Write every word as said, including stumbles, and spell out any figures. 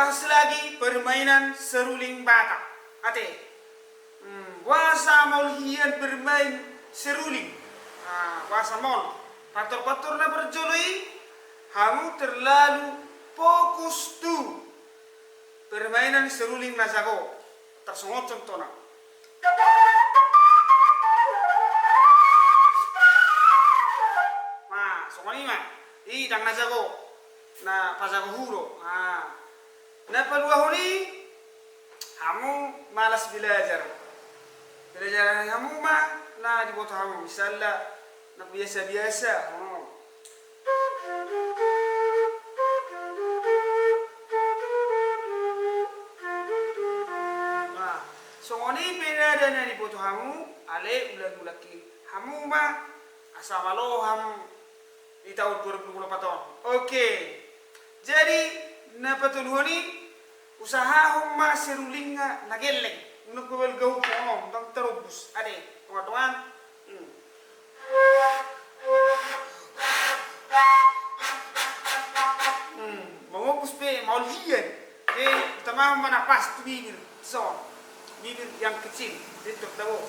Lagi permainan seruling Batak. Ate. Hmm, boasa maol hian bermain seruling? Ah, boasa maol? Faktor-faktor na parjolo i, hamu terlalu fokus tu permainan seruling na jago. Tarsongon contohna. Nah, songon i ma. I ndang na jago. Na pajago hu do. Nah. Na paduahon i, hamu malas belajar. Belajar hamu ma na diboto hamu. Misalna na biasa-biasa. Oh. Nah, songon i pe nada na diboto hamu, alai ulang-ulang hamu ma, asa malo hamu di tahun dua ribu dua puluh empat on. Oke. Jadi, na patoluhon i, usahahon ma seruling na gelleng. Unang pe balga hu, songon on, ndang tarombus. Ate, tongan-tongan. Hmm. Hmm, mangombus pe maol hian. Jadi, utamahon ma na pas tu bibir. Son. Bibir yang kecil. Itu tabo.